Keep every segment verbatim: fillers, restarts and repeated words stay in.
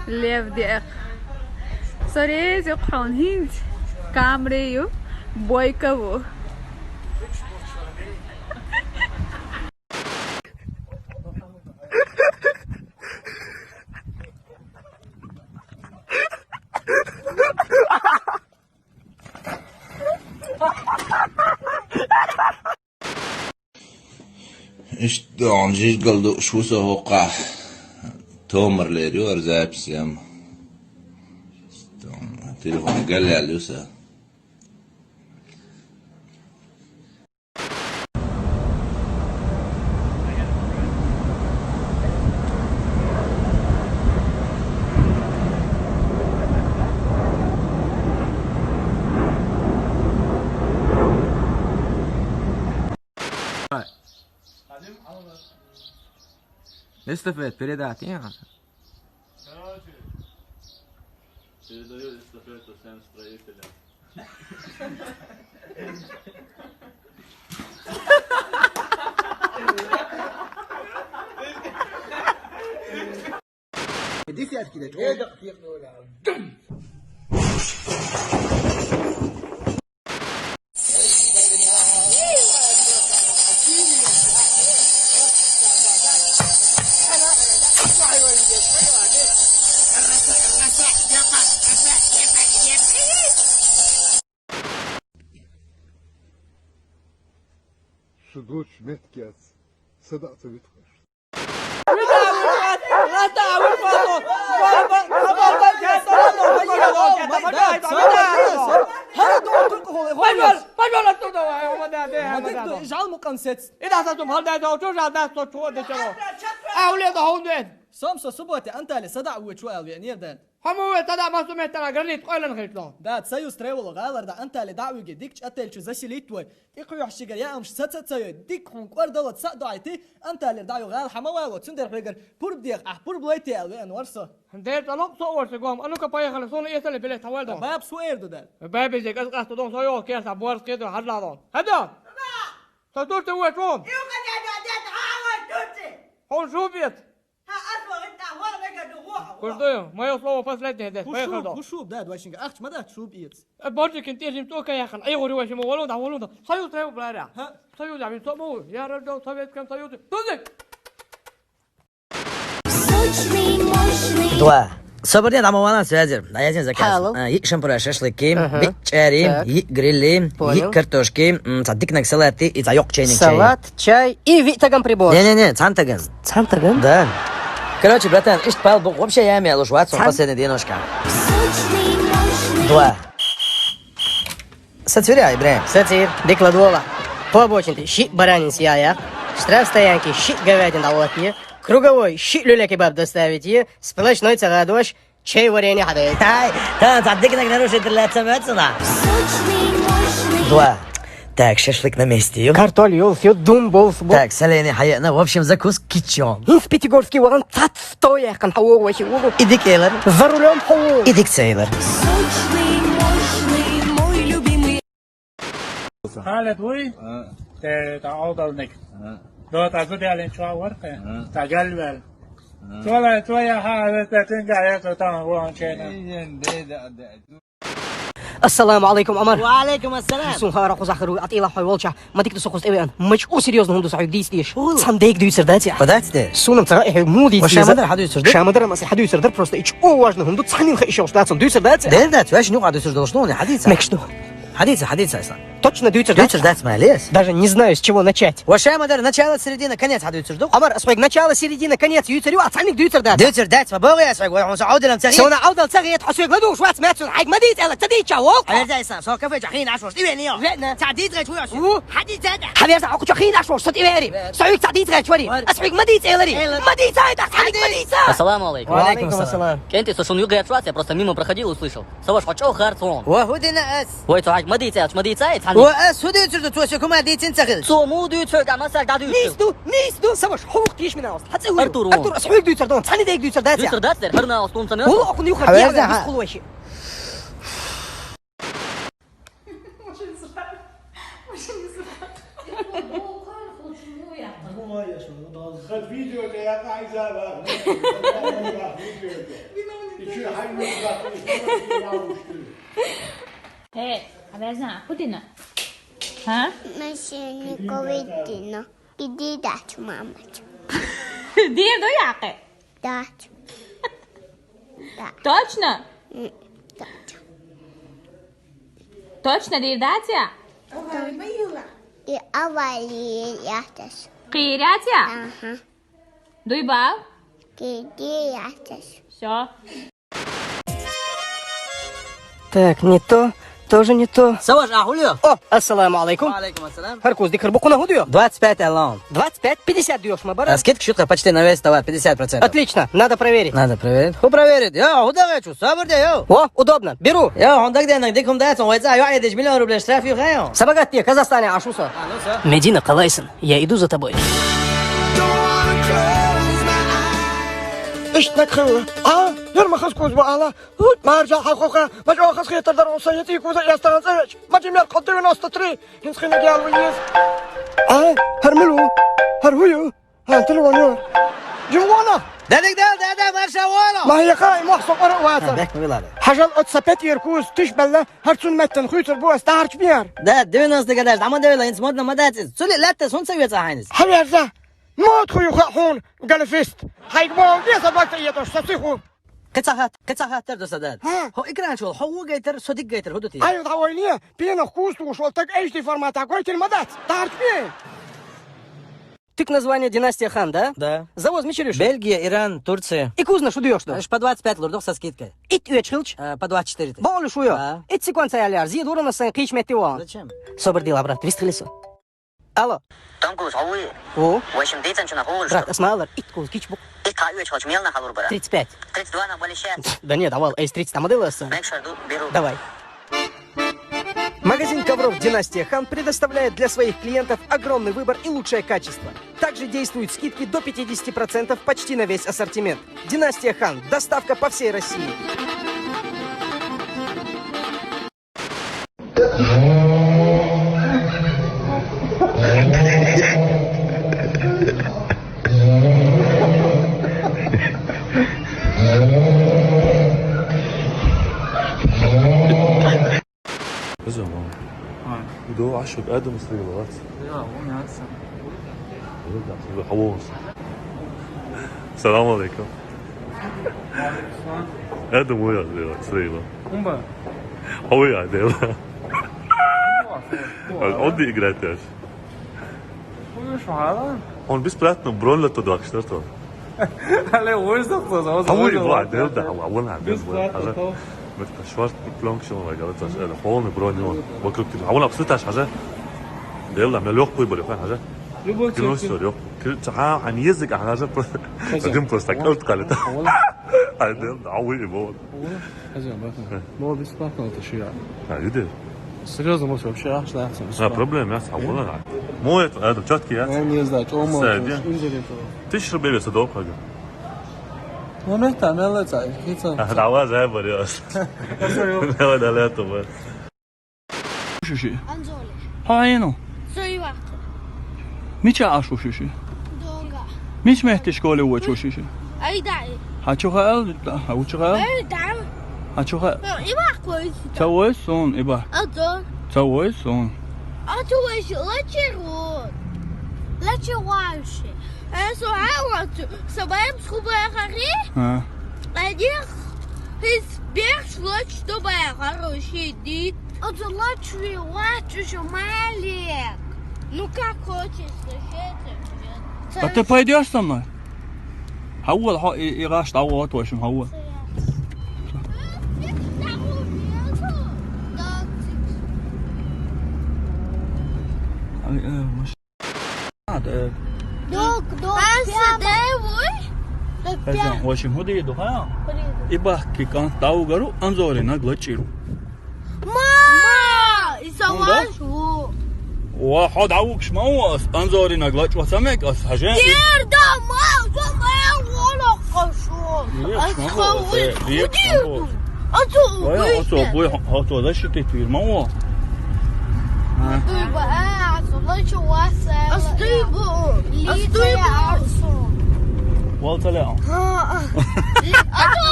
Лев дех. Сорези хьон хӀинц камри ю, бойка ву. Иштта догӀун жижигал дууш ву со хӀокхахь. Томар лер ю хӀара запись ям. Телефон галъял ю сан. Эстафет передать, я? Короче, передаю эстафету всем строителям. Иди сядь, кидай. Э, да, фиг, ну, да. Шугуч меткец. Садак цавит. Сом со субботе Анталия садаӀа вуьйчу ваьлла веанера, да. Хьо ма ве, садаӀа массо меттана граница къойлана хилча. Да, Союз Тревел гӀалара да Анталия дӀа а вуьгий, дикачу отель чу заселить вой. ТӀекхуьйхьаш шигара яамаш ца, ца, ца йой, дика хьуна кӀордалла ца а доӀийти, Анталера дӀа ю гӀала хьа ма вало, цундела хьоьгара пурба деха ахь, пурба лойте аьлла веана вара со. Дера цӀа локъ со а варца гом, а ну-ка поехали, суна эсали билет хьан вай дон. Баба, су эр ду дара. Баби зе кӀас къаста дон, со йогӀу керта, борс кхетар хьажла дон. ХӀаьдо! Со турте вуьйчу вон. Хьуна шу бец. Курдуев, моё слово последнее здесь. Поехали, да. Хушуб, да, доченька, ахча ма дац, шуб эца. Э, Бордикин тӀе жим цӀока яхана, айгӀур вай шима волу, да волу, да. Союз треба, бля. Ха? Союз, а вин цо ма ву, я рождён в Советском Союзе. Туди! Два. Собар нет, а мы вон связи. А я здесь заказ. Хьалал. А, и шампура шашлыки, ага, бичари, так, и грили, понял, и картошки, м, цхьа диканиг салат и цхьа йоккха чайник чай. Салат, чай и виъ таган прибор. Не-не-не, цхьана таган. Цхьана таган? Да. Короче, братан, иштта пал бу вообще ями алуш вацун последний денежка. Два. Сацвиря, Ибрахим. Сацир, дикла двола. По обочине шиъ баранин сияя. Штрафстоянки шиъ говядин давлатье. Круговой шиъ люля кебаб доставить е. Сплошной цагадош. Чай, варенье хьадай. Ай, та, та диканиг нарушитель лаьцна моьцу на. Два. Так, шашлык на месте ю. Картоль йолс ю, дум болс бу. Так, соленье хьаеана, в общем, закус кичон. ХӀинца Пятигорский ван цац сто яьккхина хьавогӀу вахи вогӀу. И дика элар. За рулём хьавогӀу. И дика ца элар. Халид вуй? А. Те, та Ӏовдалниг. А. До, та зуда ялин чуа варкъе. А. Та галвел. А. Чула, чуя ха, ве, те, тинга, я, то, там, вон, чена. Эй, ен, де, да, да. Ассаламу алейкум, Омар. Ва алейкум ассалам. Сун хара кхузахару, атӀила хьой волча. Ма дика ду со кхуза тӀевеана. Мача у серьёзно хӀума ду со хьоьга дийца деш. Цхьана дега дуьйцар дац я? Ва дац де? Суна цара эхь мула дийца. Ва шамадар хьадуьйцар ду? Шамадар ма се хьадуьйцар дар, просто и чу важно хӀума ду, цхьанин ха ишош дац, дуьйцар дац я? Дер дац, ваьш нюх а дуьйцар долуш ду, хьадийца. Мекш ду. Хьадийца, хьадийца, Аслан. Точно дуьйцар дац? Дуьйцар дац, ма лес. Даже не знаю, с чего начать. Ва шамадар, начало, середина, конец хьадуьйцар ду? Омар, ас хьоьга начало, середина, конец юьйцар ю, а цхьаниг дуьйцар дац. Дуьйцар дац, ма богӀи ас хьоьга, вай хьуна со Ӏовдалам ца гӀет. Суна Ӏовдал ца гӀет, хьо соьга ладугӀуш вац, мецун хьайга ма дийца элар, ца дийча воккха. Хьаверза, Аслан, со кафе чу хьийна Ӏаш волуш тӀевеана йо? Веана. Ца дийца гӀет вуй ас. Ву? Хьадийца дац. Хьаверза, хьо кху чу хьийна Ӏаш волуш со тӀевеари. Ве. Со хьоьга ца дийца гӀет вари. Вар. Ас хьоьга ма дийца элари. Элар. Ма дийца ай, ца хьадийца. Ассаламу алейкум. Ва алейкум ассалам. КӀентий, со шуна юкъе гӀерташ вац, я просто мимо проходил, услышал. Со ваша хьо чӀогӀа харц вон. Ва хӀу дина ас? Вай, цо хьайга ма дийца аьлча, ма дийца ай, цхьанна. Ва ас хӀу дуьйцур ду, цо соьга хӀума дийцина ца хилча? Цо муха дуьйцу хьоьга, а массаьрга дӀадуьйцу. Нийса ду, нийса ду, са ваша, хьо вух тийш мина ас. Хьа цӀи хӀу ю? Артур вон. Артур, ас хьоьга дуьйцар ду, цхьанна дега дуьйцар дац я? Дуьйцар дац дер, хӀара на ас тун ца мех. Вула окхун юха. Хьаверза, хьа. Очень срать. Очень срать. Как видео, я так и забыл. Хе, обязательно. Худина? А? Машинниковый дина. Иди дать, мамочка. Дир ду яхе? Дать. Да. Точно? М, дать. Точно дир дать я? И авария яхтас. Кир дать я? Ага. Дуй бал? Кир дир яхтас. Всё. Так, не то, тоже не то. Саваш, ахулио? О, ассаламу алейкум. Ва алейкум ассалам. Харкуз дикр букуна худио? Двадцать пять алан. Двадцать пять, пятьдесят даёшь, ма бара. А скидка шутка почти на весь товар, пятьдесят процентов. Отлично, надо проверить. Надо проверить. Ху проверить. Я, худа хочу, сабр де, я. О, удобно, беру. Я, хондаг де, нагдик хум дается, он вайца, я, десять миллион рублей штраф, я. Сабагат де, Казахстане ашуса. А, ну всё. Медина Калайсон. Я иду за тобой. Ишт накрыл. А? Ярмахас кузба ала. Ут маржа хахоха. Мажо хас хетар дар он саят и куза ястан цевеч. Мажи мер кот девяносто три. Хинс хина гял виз. А? Хармилу. Хархую. А, телефон ё. Жуана. Дадик дал, дада, марша вала. Ма яхай, махсо ара вата. Бек милада. Хажал от сапет иркуз, тиш белла, харцун меттен хуйтер бу астарч бияр. Да, девяносто годаш, дама девяносто, инс модно мадатис. Цули латта сунца веца хайнис. Хаверза. Мод хую ха хун, галифист. Хайгбо, веса бакта етош, сасиху. Кецахат, кецахат тер досадат. Ха? Хо экран чул, хо угайтер, содик гайтер, худути. Ай, давай не, пена вкус туш, вот так эйшти формата, гайтер мадат. Тарч бе. Ты к названию династия Хан, да? Да. Завоз мичерюш? Бельгия, Иран, Турция. И кузна шу даёшь, да? Аж по двадцать пять лурдох со скидкой. Ит уеч хилч? Э, по двадцать четыре. Болу шуё. Да. Ит секунд саяляр, зи дурана сан кич метти ван. Зачем? Собр дела, брат, вист хилисо. Алло. Том Круз, хауи? О. В общем, дейтан чуна хулуш. Брат, асмалар, ит куз кич бук. Ит ка уеч хоч мелна халур бара. Тридцать пять. Тридцать два на болище. Да нет, давай, эйс тридцать там модела сан. Мекшар ду, беру. Давай. Магазин ковров «Династия Хан» предоставляет для своих клиентов огромный выбор и лучшее качество. Также действуют скидки до пятидесяти процентов почти на весь ассортимент. «Династия Хан». Доставка по всей России. Иза, мама. Ай. Иду ашук адам срила вац. Я, он яца. Салам алейкум. Адам уя срила. Умба. Хауи адела. Оди играть аш. Хуй шуала. Он бесплатно бронь ла тодвак что то. Але ойзак то. Хауи ва дел да хауи вона дел. Бесплатно то. Бетка шварц пленка шо ва галат аш. Полный бронь он. Вокруг тебя. Хауи абсолютно аш хажа. Дел да мелёк хуй бали хан хажа. Любой. Кино всё лёк. Кил ца ан язык хажа просто. Один просто калт калит. Ай дел да хауи бо. Хозяин, братан. Э. Мол бесплатно это шуя. А, видишь? Серьёзно, может, вообще аш лахсан. А, проблема, я сам вона. Мой это, это чёткий, я. Я не знаю, что он может. Садя. Тысяча рублей веса долг, ага. Ну, мне там, я леца, хица. А, давай, заберёшь. Давай, давай, это вот. Шуши. Анзоли. Хайну. Соивак. Мича ашу шуши. Дога. Мич мехти школе уа чуши. Ай дай. Хачу хаал, хачу хаал. Ай дай. Хачу хаал. Ну, и бах кой. Цавой сон, и бах. Ацо. Цавой сон. Ацо вай лачеру. Лачеру вай. Э, со хавацу. Сабаем схубая хари. А. Адих из бех лач, чтобы хороший дит. Ацо лач ви лач ещё маленький. Ну как хочешь, соседи. А ты пойдёшь со мной? Хаула, ха, и, и раш, тау, вот, в общем, хаула. Ай, э, маш-, а, да. Дог, дог, прямо. Хозяин, в общем, худи иду, ха? Худи иду. И бахки кан тау гару, анзори на глачиру. Ма! Ма! Исалаш ву. Ва, хо давукш ма ву ас, анзори на глач ва самек ас, хажен. Дер да ма, зо ма вона кашо. Ас хаву. Ацу. Ацу, бу, ацу, защиты твир ма ву. А. Астуй ба, а, ацу, лачу васа. Астуй ба. Астуй ба. Валталя. Ха. Ацу,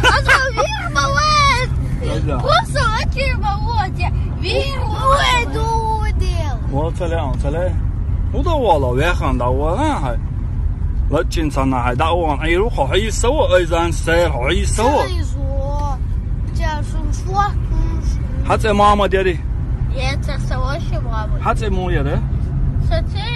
ацу. Просто очень молодец. Вирус. Ой, дудел. Вон ца ле, вон ца ле. ХӀун дӀавола, вехана дӀавола хьай. ЛачӀин цхьанна хьай дӀавола. Ӏийру хьо хьийса ва, ай зан сер хьо хьийса ва. Царизо. Цар сум шуахкуш. ХӀа цӀе мама дери. Я цар саваши мама. ХӀа цӀе му яра. Са цӀе